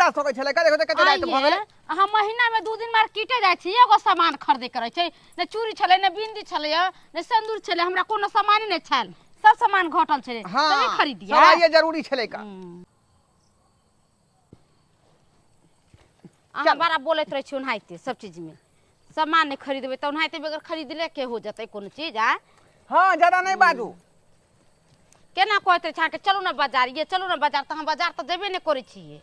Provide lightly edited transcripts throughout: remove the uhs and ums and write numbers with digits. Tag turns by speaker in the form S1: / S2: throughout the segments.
S1: बर्दाश्त होके छलै का देखो तऽ कते राति भऽ गेलै।
S2: आइये, अहाँ महीना में 2 दिन मार्केटे जाइ छी, एगो सामान खरीदे के रहै छै। ने चूड़ी छलै, ने बिंदी छलै, ने सिन्दूर छलै, हमरा कोनो सामाने नहि छल, सब सामान घटल छलै।
S1: हाँ,
S2: तऽ नहि खरीदियै?
S1: सवाइये जरूरी छलै का।
S2: अहाँ
S1: चल।
S2: बड़ा बोलैत रहै छी ओनाहिते सब चीज में। सामान नहि खरीदबै तऽ ओनाहिते बगैर खरीदले के हो जेतै कोनो चीज? आ
S1: हाँ, ज्यादा नहीं बाजू।
S2: केना कहैत रहै छै अहाँके, चलू ने बाजार ये, चलू ने बाजार, तऽ अहाँ बाजार तऽ जेबे नहि करै छियै।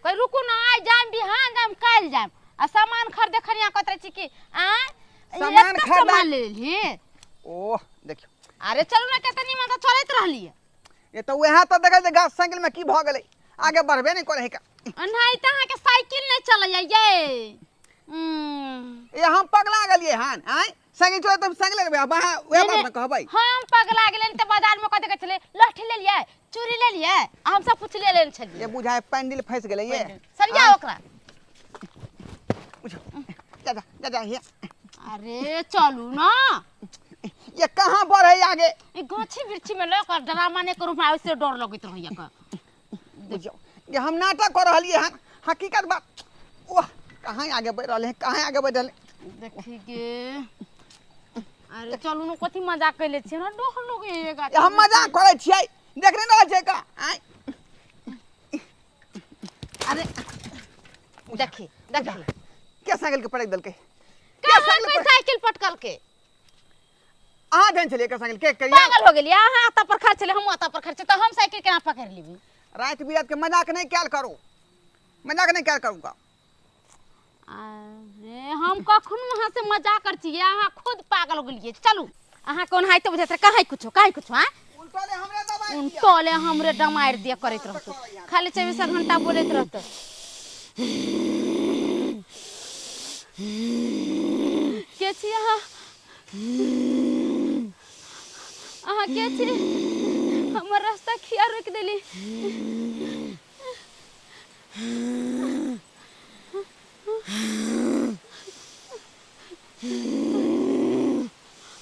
S2: कहै रुकू ने, आइ जायब, बिहान जायब, काल्हि जायब। आ सामान खरीदे खरी अहाँ कहैत रहै छी कि आँय, ई
S1: सामान
S2: एतेक
S1: खरीदा-
S2: सामान ले लेलही।
S1: ओह देखियौ।
S2: अरे चलू ने, कते निमन तऽ चलैत रहलियै।
S1: ये तऽ वएह तऽ देखै छै गाछ साइकिल में की भऽ गेलै, आगे बढ़बे नहि करै है का।
S2: एनाहिते अहाँके साइकिल नहि चलैया ये।
S1: ए हम पगला गेलियै हन? आँय, साइकिल चलै तऽ साइकिल लेबै, आब अहाँ वएह बात ने कहबै।
S2: हम पगला गेलियै तऽ बाजार में कथी कहै छलै, लहठी लेलियै, चूड़ी लेलियै, आ हम सब कुछ ले लेने छलियै।
S1: ये बुझाय पैंडिल फंसि गेलै ये।
S2: सरिया ओकरा।
S1: जा जा जा जा हिया।
S2: अरे चलू ना।
S1: ये कहाँ बढ़े आगे?
S2: ई गाछी वृक्षी में लऽ कऽ ड्रामा नहि करू, हमरा ओइसे डर लगैत रहैया का।
S1: बुझियौ ये हम नाटक कऽ रहलियै हन, हकीकत बात। ओह, कहाँ आगे बढ़ि रहलै हन, कहाँ आगे बढ़ि रहलै?
S2: देखी गे, अरे चलू ने, कथी मजाक कैले छियै? हमरा डर लगैया गाछी।
S1: ये हम मजाक करै छियै, देख नहि रहल छियै का? आँय,
S2: अरे देखी देखी।
S1: के साइकिल के पटक देलकै? के
S2: कहाँ
S1: साइकिल
S2: कोई
S1: पर
S2: साइकिल पटकल के?
S1: अहाँ देन छलियै के साइकिल के करिया?
S2: पागल हो गेलियै अहाँ? आता पर खर्च छलै, हमहूँ आता पर खर्च, तऽ हम साइकिल केना पकड़ि लेबै?
S1: राति बिरात के मजाक नहि कयल करू, मजाक नहि कयल करू का।
S2: अरे हम कखनो अहाँ से मजाक कर छियै? अहाँ खुद पागल हो गेलियै। चलू, अहाँ कोन हाइते बुझैत रहे, कहाँ कुछो, कहाँ कुछो। आँय,
S1: उल्टले हमरे दबाइ दिअ।
S2: उल्टले हमरे डमारि दिअ करैत रहतौ, खाली 24 घंटा बोलैत रहतौ। के छी अहाँ? अहाँ के छी? हमर रास्ता खिया रोकि देली।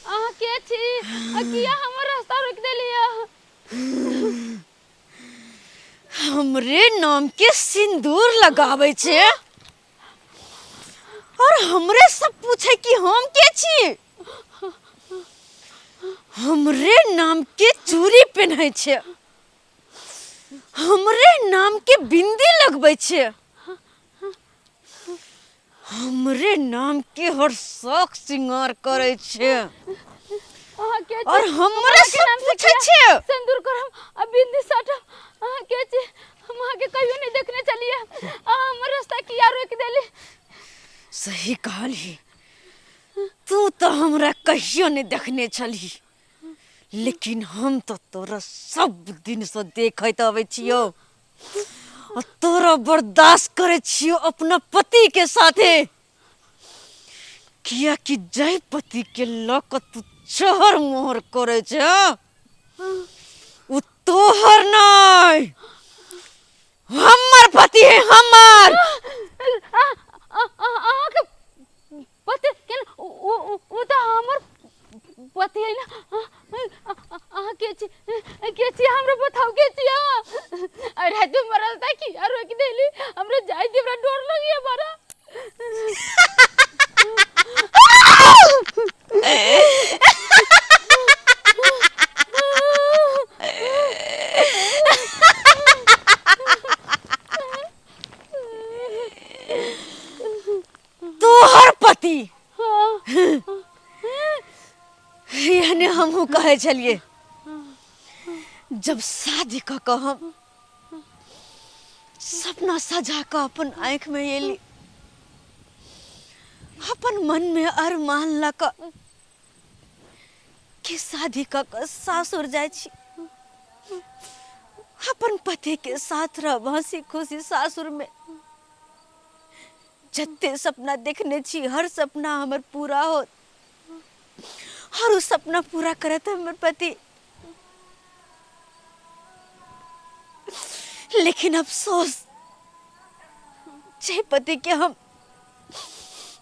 S2: अहाँ के छी आ किया हमर रास्ता रोकि देली अहाँ?
S3: हमरे नाम के सिंदूर लगाबै छै और हमरे सब पूछे कि हम के छी। हमरे नाम के चूड़ी पहनै छै, हमरे नाम के बिंदी लगबै छै, हमरे नाम के हर शौक श्रृंगार करै छै।
S2: अहाँ के छी?
S3: और हमरे
S2: अहाँके
S3: सब
S2: नाम से
S3: पूछै
S2: किया
S3: छै
S2: सिंदूर करम आ बिंदी साटम? अहाँ के छी? हम अहाँके कहियो नहीं देखने छलियै, अहाँ हमर रास्ता किया रोकि देली?
S3: सही कहलही तू, तो हमरा कहियो नहीं देखने छलही, लेकिन हम तो तोरा सब दिन से देखैत अबै छियौ आ तोरा बर्दाश्त करै छियौ अपना पति के साथे, कियाकि जाहि पति के लऽ कऽ तू चहर मोहर करै छ उ तोहर नहि, हमर पति है, हमर।
S2: अहाँके पति केना? उ तऽ हमर पति है ना। अहाँ के छी? के छी? हमरा बताउ, के छी अहाँ? अरे तू मरल ता किया रोकि देली? हमरा जाय दे, हमरा डर लगैया बड़ा।
S3: तोहर पति यानी हमहूँ कहै छलियै जब शादी कऽ कऽ हम सपना सजा कऽ अपन आँखिमे एली, अपन मनमे अरमान लऽ कऽ कि शादी कऽ कऽ सासुर जाइ छी, अपन पतिके साथ रहब हँसी खुशी सासुरमे, जते सपना देखने छी हर सपना हमर पूरा होत और उ सपना पूरा करत हमर पति। लेकिन अफसोस, जे पति के हम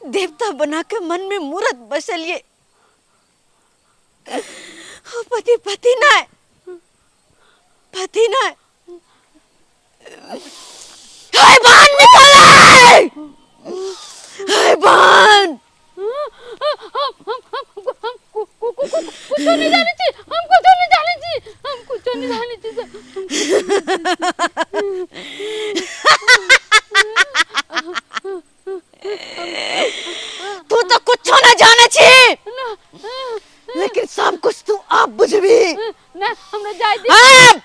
S3: देवता बना के मन में मूरत बसलिए वो पति पति नहीं, पति नहीं, हाय बान। हे बहन।
S2: हम हम हम कुछो नहीं जानै छी, हम कुछो नहीं जानै छी, हम कुछो नहीं जानै छी सर।
S3: तू तो कुछो न जाने छी, लेकिन सब कुछ तू आप बुझबी।
S2: ना हमरा जाय दे।
S3: आप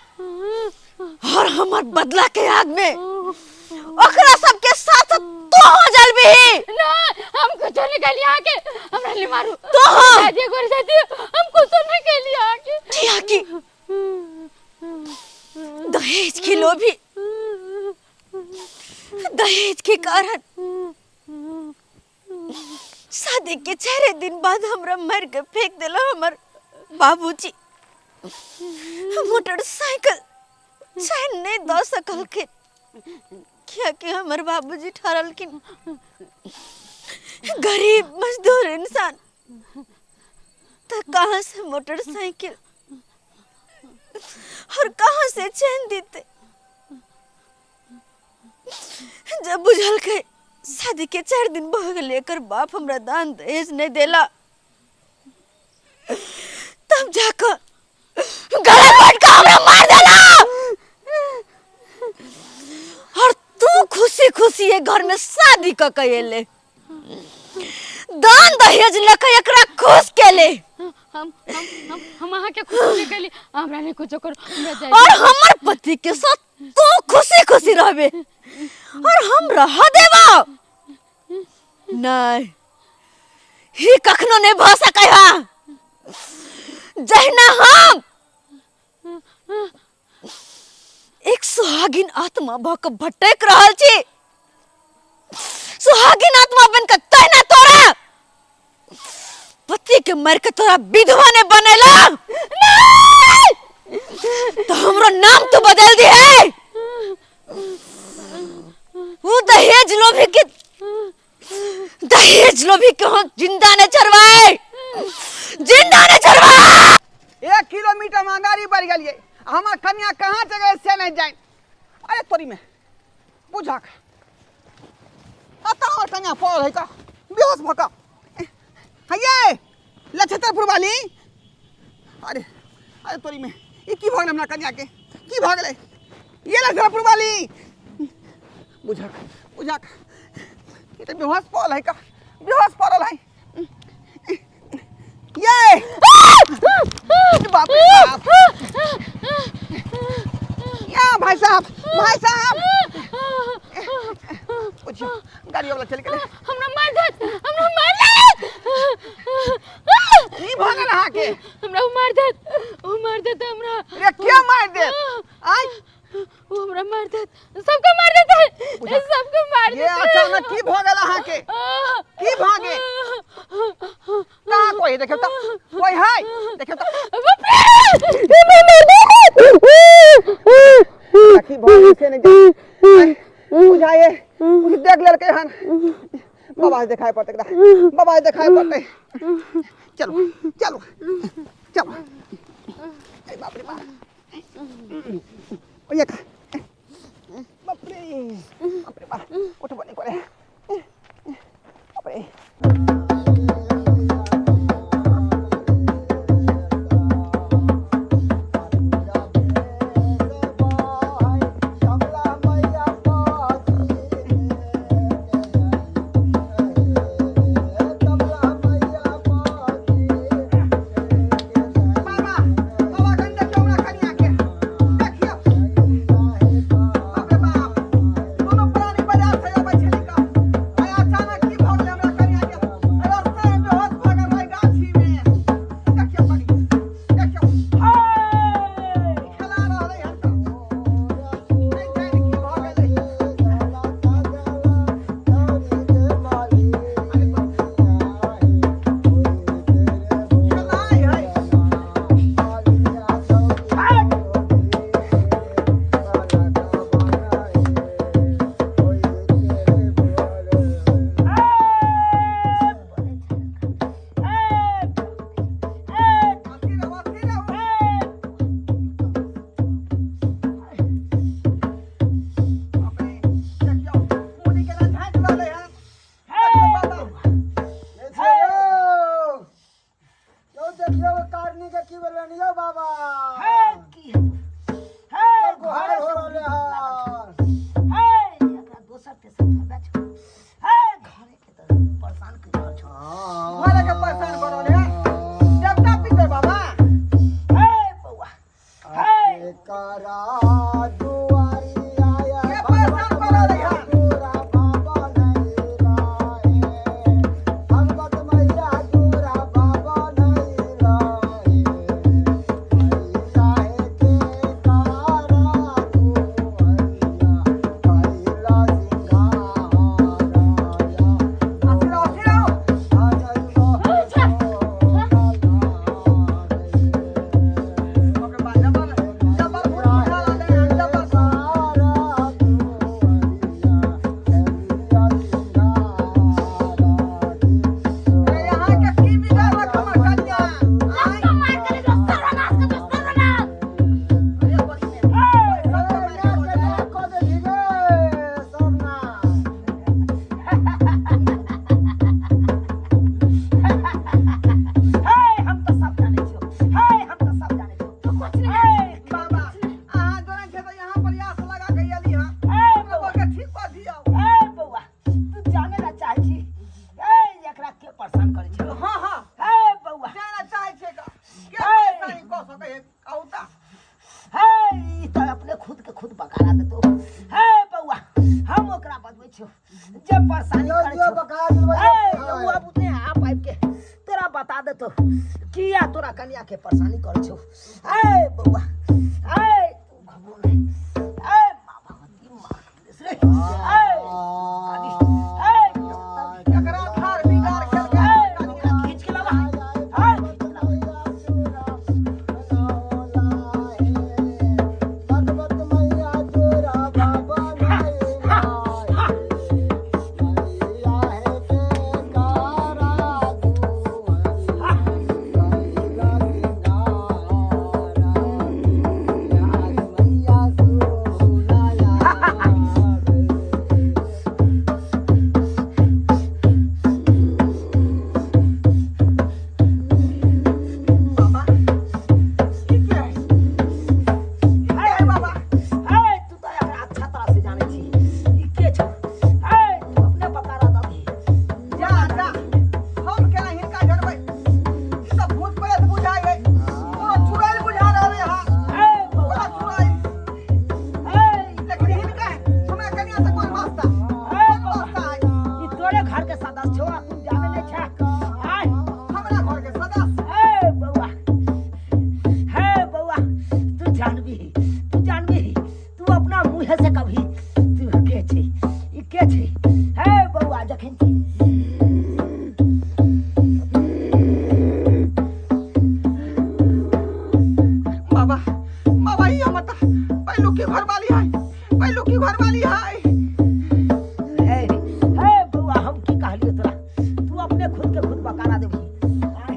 S3: और हमर बदला के आग में ओकरा सबके साथ तू हो जलबी।
S2: ना हम कुछो नहीं कहली आके, हमरा नहीं मारू।
S3: तो हम
S2: जाय दे गोरी, जाय दे, हम कुछो नहीं कहली आके।
S3: किया कि दहेज के लोभी, दहेज के कारण शादी के 4 दिन बाद हमरा मार के फेंक देला हमर बाबूजी। मोटरसाइकिल चैन नहीं दऽ सकलखिन, कियाकि हमर बाबूजी ठहरलखिन गरीब मजदूर इंसान, तो कहाँ से मोटरसाइकिल और कहाँ से चैन देते। जब बुझलकै शादी के 4 दिन भऽ गेलै, एकर बाप हमरा दान दहेज नहीं देला, तब जाकर गला काट के हमरा मार देला। और तू खुशी खुशी ये घर में शादी क के एले, दान दहेज लके एकरा खुश केले।
S2: हम हम हम हम अहाँ के खुश नहीं केली, हमरा नहीं कुछो करू, हमरा जाय
S3: और हमर पति के साथ तू खुशी खुशी रहबे और हम रह देबो नहीं, ही कखनो नहीं भ सकै हा। जहिना हम एक सुहागिन आत्मा भ के भटक रहल छी, सुहागिन आत्मा बन के तहिना तोरा पति के मार के तोरा विधवा ने बनेला तो हमरो नाम तो बदल दी है। वो दहेज लोभी के, दहेज लोभी के हम जिंदा ने चरवाए, जिंदा ने चरवाए।
S1: 1 किलोमीटर महंगाई बढ़ गेलिए, हमर कन्या कहाँ से गए से नहीं जाए। अरे तोरी में बुझक अतः हमर कन्या पड़ल है का बेहोश भऽ कऽ। हैये लक्षत्रपुर वाली, अरे अरे तोरी में ई की भऽ गेलै हमरा कन्या के, की भऽ गेलै ये लक्षत्रपुर वाली? बुझक बुझक ई तऽ बेहोश पड़ल है का, बेहोश पड़ल है। ये बाप रे बाप, या भाई साहब, भाई साहब बुझियो गाड़ी वाला चल गेलै।
S2: हमरा मार देत, हमरा मार देत।
S1: की भऽ गेल अहाँके?
S2: हमरा उ मार देत, उ मार देत हमरा।
S1: रे के मार देत? आय
S2: उ हमरा मार देत, सबके मार देत, सबके मार
S1: ये
S2: देत।
S1: अचानक की भऽ गेल अहाँके? की भऽ गेल? कहाँ कोई देखियौ तऽ, कोई है देखियौ तऽ। की भऽ गेल से नहि जान। बुझाइए कुछ देख लेलकै हन। बाबा से देखाय पड़तै एकरा, बाबा से देखाय पड़तै। चलू चलू चलू। अरे बाप रे बाप, ओए का बाप रे बाप रे बाप, उठबो नहि करे बाप रे। बाबा बाबा गंडक चौड़ा कनिया के देखियौ।
S4: देखियो कारनी के की भेलनि यौ बाबा।
S5: हे की हे
S4: गोहार
S5: घरे
S4: हो
S5: से
S4: रहले हन।
S5: हे एकरा दोसर तेसर थोड़े छौ। हे घरे के तऽ परेशान कर रहल छौ।
S1: घरे के परेशान कर रहले है देवता पितर बाबा।
S5: हे बौआ, हे
S4: करा दुआरी आया
S1: के परेशान कर रहले हन।
S4: तोरा बाबा नहीं रहे, भगवत मैया तोरा बाबा नहीं रहे, मैया हे के कारा दुआरिया कैला सिंघाराया।
S1: असिरो असिरो। ओके बा जबर जबर भूत बुझा रहले हन जबर। अरे यहाँ के की बिगाड़लक हमर कन्या? आँय?
S2: मार कर दो, सर्वनाश कर दो, सर्वनाश।
S1: अरे बड़ी में।
S5: हे हम तऽ सब जानै छियौ, हे हम तऽ सब जानै छियौ।
S2: तू कुछ नहीं।
S5: हे
S1: बाबा अहाँ जोड़े छै तऽ यहाँ प्रयास लगा के एली हँ।
S5: हे
S1: हमरा
S5: बौआ,
S1: के ठीक कऽ दियौ।
S5: हे बौआ, तू जाने ला चाहै छी हे एकरा के परेशान करै छौ?
S1: हाँ हाँ।
S5: हे बौआ,
S1: जाना चाहै छै का के परेशानी कऽ सकै है कहू तऽ।
S5: हे ई तऽ अपने खुद के खुद बकारा देतो। हे बौआ, हम ओकरा बतबै छियौ जे परेशानी करै छौ। हे बौआ, बुझने आप आबि के तोरा बता देतो किया तोरा कन्या के परेशानी करै छौ। हे बौआ, हे तू घबरो नहीं। हे माँ भगवती माँ रे, हे काली, हे
S1: एकरा धार बिगाड़ खेलकै
S5: हे
S1: हमर
S5: ओकरा
S1: कन्या।
S5: खींच के लावा, हे खींच के लावा।
S4: भगवत मैया तोरा बाबा नहीं रहे, मैया हे के कारा दुआरिया कैला सिंघारा, मैया सुनाया।
S1: बाबा ई के है? ई के है बाबा?
S5: हे तू तऽ एकरा अच्छा तरह से जानै छी ई के छौ। हे तू अपने बकारा दही।
S1: जा जा, हम केना हिनका जनबै? ई तऽ भूत प्रेत बुझाइ है, कोनो चुड़ैल बुझा रहलै हँ।
S5: हे बौआ,
S1: पूरा चुड़ैल।
S5: हे
S1: लेकिन हिनका हमरा कन्या से कोन वास्ता,
S5: हे
S1: कोन
S5: बौआ,
S1: वास्ता है?
S5: ई तोरे घर के सदस्य छौ आ तू जानै नहि छे। आय
S1: हमरा घर के सदस्य?
S5: हे बौआ, हे बौआ, तू जानबी, तू जानबी, तू अपना मुँह से कभी तू के छी, ई के छी। हे बौआ, जखन
S1: बाबा बाबा, ई हमर तऽ पहिलुकी घरवाली है, पहिलुकी घरवाली है।
S5: हे हे बौआ, हम की कहलियौ तोरा? तू अपने खुद के खुद बकारा देबही। आय।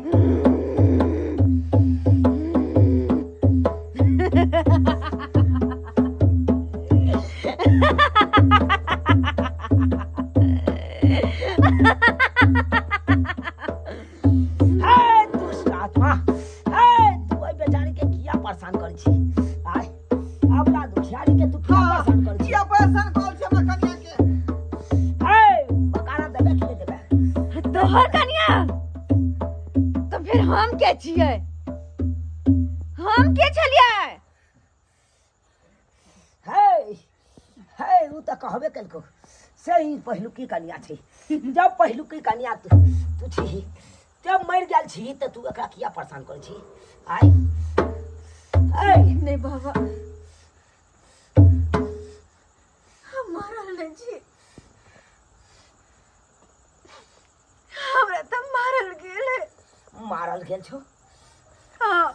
S5: हे दुष्ट आत्मा, हे तू ओहि बेचारी के किया परेशान करै छी? आय अपना दुखियारी के तू किया परेशान करै छी?
S1: किया परेशान कऽ छै हमरा कन्या के?
S5: हे बकारा देबे कि नहि देबे?
S2: तोहर कन्या तो फिर हम के छियै? हम के छलियै?
S5: हे हे उ तऽ कहबे केलको से ही पहिलुकी कन्या छै। जब पहिलुकी कन्या तू तू छी, जब मरि गेल छी तऽ तू एकरा किया परेशान करै छी? आय हे
S2: नहीं बाबा, हम मारल नहीं छी, हमरा तऽ मारल गेल है।
S5: मारल गेल छौ?
S2: हाँ।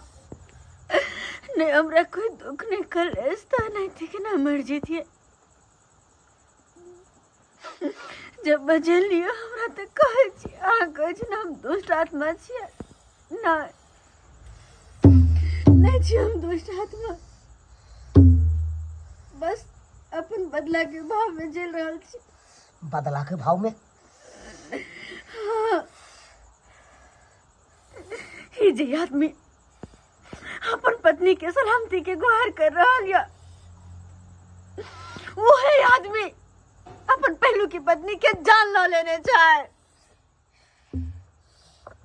S2: नहीं हमरा कोई दुख नहीं कलेश था, नहीं थी कि ना मर जैतिए। जब बजलियो हमरा तऽ कहै छी, अहाँ कहै छी ने हम दुष्ट आत्मा छियै। नहि नहि छी हम दुष्ट आत्मा, बस अपन बदला के भाव में झेल रहल छी।
S5: बदला के भाव में?
S2: हाँ, ई जे आदमी अपन पत्नी के सलामती के गुहार कर रहल या, वही आदमी अपन पहलू की पत्नी के जान ल लेने चाहे।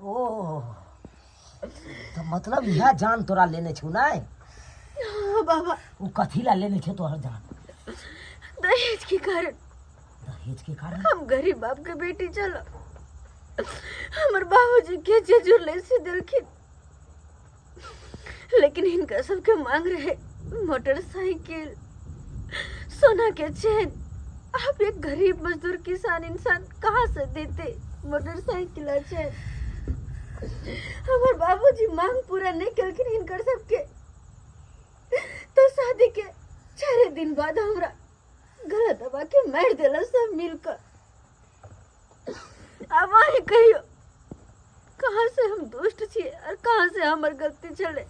S5: ओ तो मतलब इएह जान तोरा लेने छौ नै?
S2: हाँ बाबा।
S5: ओ कथी ला लेने छौ तोहर जान?
S2: दहेज के कारण।
S5: दहेज के कारण?
S2: हम गरीब बाप के बेटी चलो, हमर बाबूजी के जे जुड़ले से दिलखिन, लेकिन हिनका सबके मांग रहे मोटरसाइकिल, सोना के चेन। आप एक गरीब मजदूर किसान इंसान कहाँ से देते मोटरसाइकिल और चेन? हमर बाबूजी मांग पूरा नहीं कलखिन हिनकर सबके, तो शादी के 4 दिन बाद हमरा गला दबा के मार देला सब मिलकर। अब अहीं कहियो कहाँ से हम दुष्ट छियै और कहाँ से हमर गलती छलै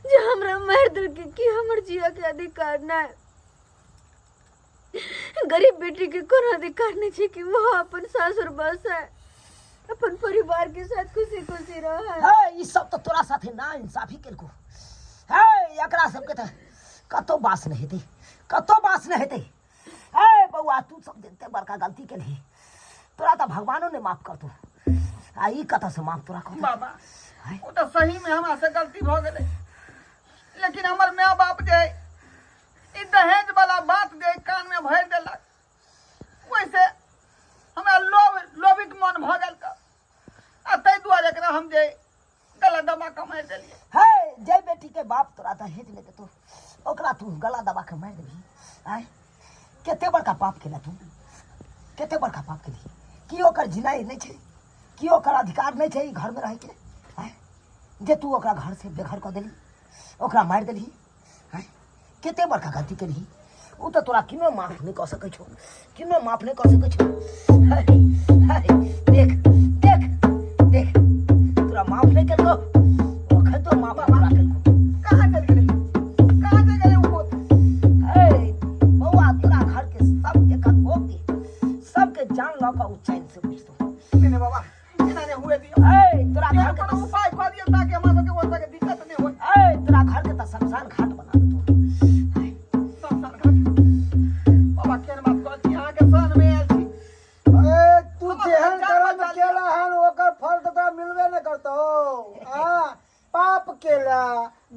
S2: जे हमरा मारि देलकै? कि हमर जिया के अधिकार नहि? गरीब बेटी के कोनो अधिकार नहीं छै कि वो अपन सासुर बसाए, अपन परिवार के साथ खुशी खुशी रहे?
S5: हे, ई सब तो तोरा साथे ना इंसाफी केलको। हे, एकरा सबके तऽ कतौ बास नहि हेतै, कतौ बास नहि हेतै। हे बौआ, तू सब जते बड़का गलती केलही, तोरा तऽ भगवानो नहि माफ करतौ, आ ई कतऽ से माफ तोरा करतौ?
S1: बाबा, ओ तऽ सही में हमरा से गलती भऽ गेलै, लेकिन हमर माय बाप जे है ई दहेज वाला बात जे कान में भरि देलक, ओहिसे हमरा लोभ लोभित मन भऽ गेल तऽ आ ताहि दुआरे एकरा हम जे गला दबा कऽ मारि देलियै।
S5: हे, जे बेटी के बाप तोरा दहेज नहि देतौ, ओकरा तू गला दबा के मारि देबही? आँय, कते बड़का पाप केला तू, कते बड़का पाप केली। की ओकर जिनाइ नहि छै? की ओकर अधिकार नहि छै ई घरमे रहैके? आँय, जे तू ओकरा घर से बेघर कऽ देली, ओकरा मारि देलही? आँय, कते बड़का गलती केलही। ओ तऽ तोरा किनो माफ नहि कऽ सकै छौ, किनो माफ नहि कऽ सकै छौ। हे, हे, देख देख देख, तोरा माफ नहि केलकौ, अखन तो माफ तोरा केलकौ।
S1: कहाँ चलि गेलै, कहाँ चलि गेलै ओ भूत?
S5: हे बौआ, तोरा घर के सब एक के सबके जान लऽ कऽ ओ चैन से बुझतौ।
S1: नहि नहि बाबा, एना नहि हुए दियौ।
S5: ए, तोरा घर के
S1: कोनो उपाय कऽ दियौ ताकि हमरा सबके ओहि तरहके दिक्कत नहि होय।
S5: ए, तोरा घर के तऽ शमशान घाट बना देतौ।
S1: शमशान घाट? बाबा, केहन बात कहै छी? अहाँके शरण मे आयल छी।
S4: ए, तू
S1: हमर
S4: जेहन
S1: जान
S4: कर्म
S1: बचा लिअ।
S4: केला हन, ओकर फल तऽ तोरा मिलबे नहि करतौ। आ पाप केला,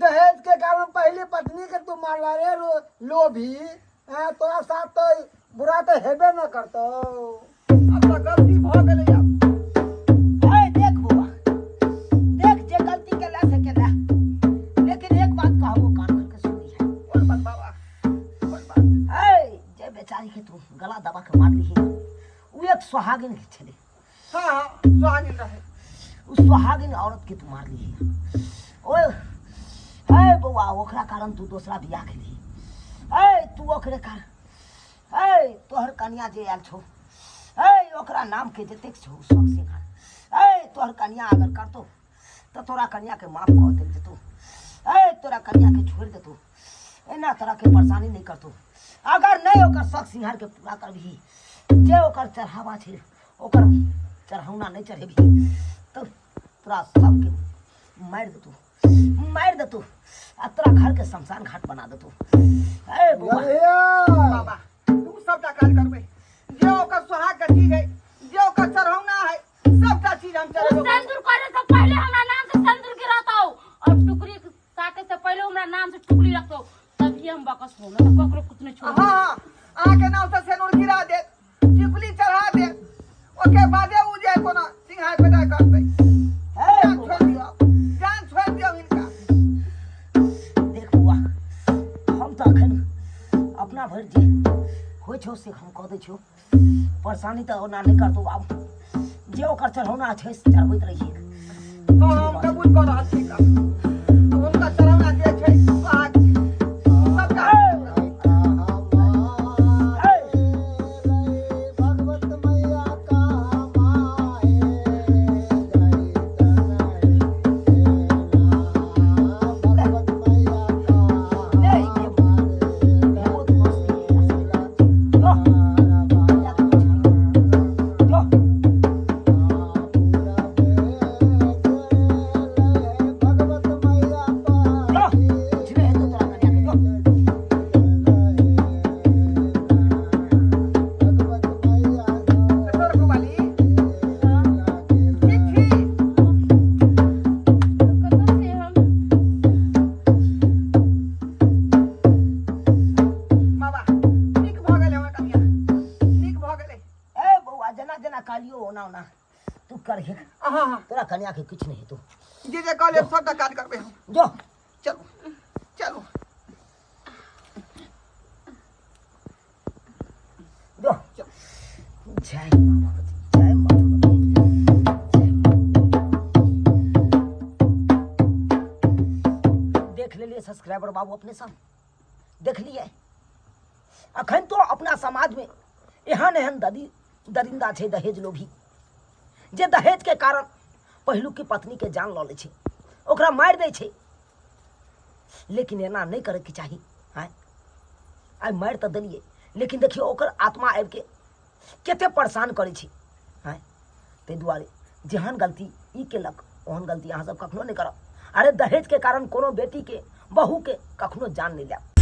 S4: दहेज के कारण पहली पत्नी के तू मारला रे लोभी। आ तोरा साथ तो बुरा तऽ हेबे न करतौ।
S1: अब तऽ गलती भऽ गेलै आब।
S5: ए देख बौआ, देख, जे गलती केला से केला, लेकिन एक बात कहबो, कान खोल के सुन लिहे।
S1: कोन बात बाबा, कोन बात?
S5: ए, जे बेचारी के तू गला दबा के मारली उ एक सुहागिन छलै।
S1: हाँ हाँ, सुहागिन रहे।
S5: उ सुहागिन औरत के तू मारली। ओए हे बौआ, ओकरा कारण तू दोसरा बियाह केली। ए, तू ओकरे कारण, ए, तोहर कनिया जे आयल छौ, ए, ओकरा नाम के जतेक छौ शौक सिंघार, ए, तोहर कनिया अगर करतो तऽ तोरा कनिया के माफ कऽ देल जेतौ। ए, तोरा कनिया के छोड़ि देतौ, एना तरह के परेशानी नहि करतौ। अगर नहि ओकर शौक सिंघार के पूरा करबही, जे ओकर चढ़ावा छै ओकर चढ़ौना नहि चढ़ेबही, तऽ तोरा सबके मारि देतौ, मारि देतौ आ तोरा घर के शमशान घाट बना देतौ। ए बौआ।
S4: ललिया।
S1: बाबा, तू सबटा काज करबै, जे ओकर सुहाग के चीज है, जे ओकर चढ़ौना है, सबटा चीज हम
S2: उ
S1: चढ़ेबै।
S2: सिंदूर करे से पहले हमरा नाम से सिंदूर गिरातो और टुकड़ी साटे से पहले हमरा नाम से टुकड़ी रखतो, तभी हम बकस हो, ना तो ककरो कुछ नहीं छोड़।
S1: हाँ हाँ, अहाँके नाम से सेनुर गिरा देत, टिकुली चढ़ा देत, ओके बादे उ जे कोनो सिंघार पेटा करतै।
S5: हे
S1: जान
S5: बौआ।
S1: छोड़ि दियौ, जान छोड़ि दियौ हिनका।
S5: देख बौआ, हम तऽ अखन अपना भरि जे होइ छौ से हम कऽ दै छियौ। परेशानी तऽ ओना नहि करतौ आब, जे ओकर चढ़ौना छै से चढ़बैत रहियै।
S1: हाँ, हम कबूल कऽ रहल छी काम। हुनका चढ़ौना जे छै सुहाग सबटा।
S4: भगवत मैया कहाँ माहे भगवत मैया कहाँ
S5: जो जो। किछु नहि हेतौ।
S1: जे जे कहलियै सबटा काज करबै हम।
S5: जो।
S1: चलू चलू।
S5: जो। जय माँ भगवती, जय माँ भगवती, जय माँ। देख लेलिए सब्सक्राइबर बाबू अपने सब देख लिए। अखन तो अपना समाज में एहन एहन ददी दरिंदा छै दहेज लोभी, जे दहेज के कारण पहिलुक के पत्नी के जान लऽ लै छै, ओकरा मारि दै छै। लेकिन एना नहि करैके चाही। आँय, आइ मारि तऽ देलियै, लेकिन देखियौ ओकर आत्मा आबिके कते परेशान करै छै। आँय, ताहि दुआरे जेहन गलती ई केलक ओहन गलती अहाँ सब कखनो नहि करब। अरे दहेजके कारण कोनो बेटीके बहूके कखनो जान नहि लेब।